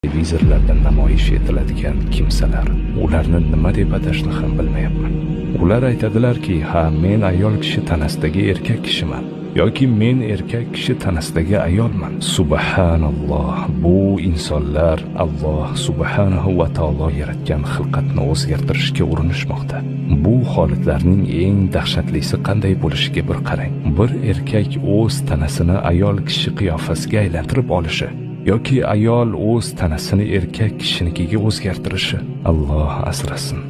Televizorlarda namoyish etiladigan kimsalar, ularni nima deb atashni ham bilmayapman. Ular aytadilarki, ha, men ayol kishi tanasidagi erkak kishiman yoki men erkak kishi tanasidagi ayolman. Subhanalloh, bu insonlar Alloh subhanahu va taolo yaratgan xilqatni o'zgartirishga urinishmoqda. Bu holatlarning eng dahshatlisi qanday bo'lishiga bir qarang. Bir erkak o'z tanasini ayol kishi qiyofasiga aylantirib olishi yoki ayol o'z tanasini erkak kishinikiga o'zgartirishi. Alloh asrasin.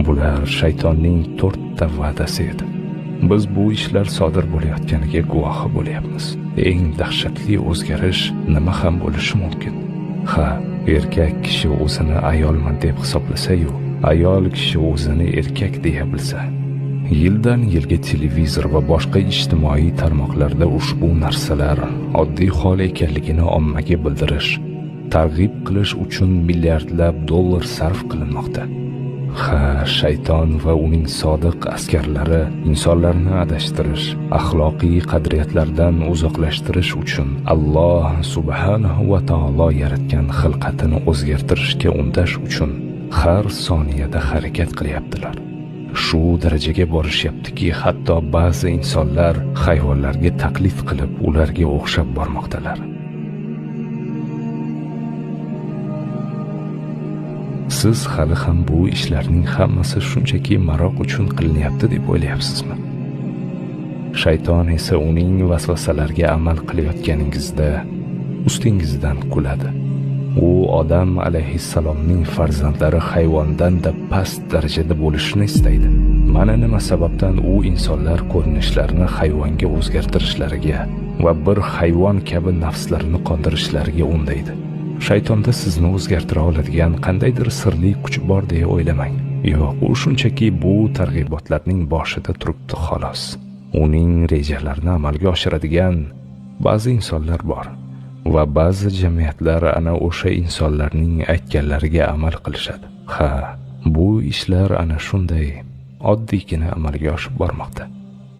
Bular shaytonning 4 ta va'dasi edi. Biz bu ishlar sodir bo'layotganiga guvohi bo'lyapmiz. Eng dahshatli o'zgarish nima ham bo'lishi mumkin? Ha, erkak kishi o'zini ayolman deb hisoblasa-yu, ayol kishi o'zini erkak deya bilsa. Yildan yilga televizor va boshqa ijtimoiy tarmoqlarda ushbu narsalar oddiy hol ekanligini ommaga bildirish, targ'ib qilish uchun milliardlab dollar sarf qilinmoqda. Ha, shayton va uning sodiq askarlari insonlarni adashtirish, axloqiy qadriyatlardan uzoqlashtirish uchun Alloh subhanahu va taolo yaratgan xilqatini o'zgartirishga undash uchun har soniyada harakat qilyaptilar. Shu darajaga borishyaptiki, hatto ba'zi insonlar hayvonlarga taqlid qilib, ularga o'xshab bormoqdalar. Siz hali ham bu ishlarning hammasi shunchaki maroq uchun qilinyapti deb o'ylayapsizmi? Shayton esa uning vasvasalariga amal qilayotganingizda ustingizdan kuladi. U odam alayhissalomning farzandlari hayvondan-da past darajada bo'lishini istaydi. Mana nima sababdan u insonlar ko'rinishlarini hayvonga o'zgartirishlariga va bir hayvon kabi nafslarini qondirishlariga undaydi. Shaytonda sizni o'zgartira oladigan qandaydir sirli kuch bor deya o'ylamang. Yo'q, u shunchaki bu targ'ibotlarning boshida turibdi xolos. Uning rejalarini amalga oshiradigan ba'zi insonlar bor va ba'zi jamiyatlar ana o'sha insonlarning aytganlariga amal qilishadi. Ha, bu ishlar ana shunday oddiygina amalga oshib bormoqda.